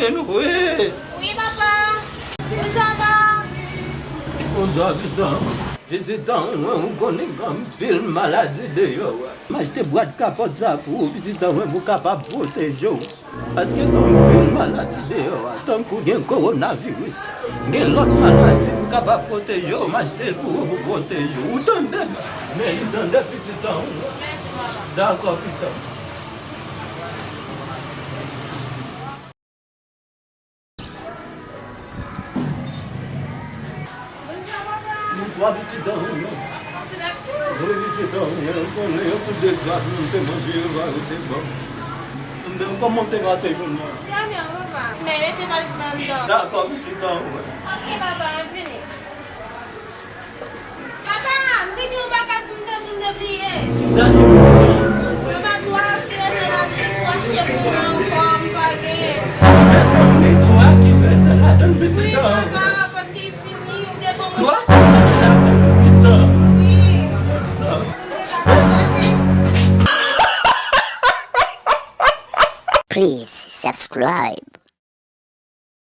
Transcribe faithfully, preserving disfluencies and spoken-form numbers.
Anmwey! Wi, papa! Bonswa, papa! Bonswa, pitit an. Pitit an, ou konnen gen anpil maladi deyò a. M achte bwat kapòt sa pou ou, pitit an, pou w kapab pwoteje w. Paske gen anpil maladi deyò a, tankou gen kowonaviris, gen lòt maladi pou kapab pwoteje w, m achte l pou ou, pou pwoteje w. Ou tande? Men, ou tande, pitit an. Dakò, pitit an. Bonswa, papa. Bonswa, pitit an. Wi, pitit an, ou konnen yo tout de gras nou te manje, yo ba yo te bon. Men kòman te pase jounen an? Trè byen, papa. Men mete valiz mwen anndan. Dakò, pitit an. Ok, papa, m vini. Papa, m te gen yon bagay pou m te di w, m te bliye. Kisa l ye, pitit an? Papa, twa ki rete la, se pou achte pou mwen ankò, m pa genyen. Mezanmi, twa ki rete ladan l, pitit an. Wi, papa, paske li fini, ou te gon... Twa sa rete ladan l, pitit an. Wi. M te ka sèvi. Please subscribe.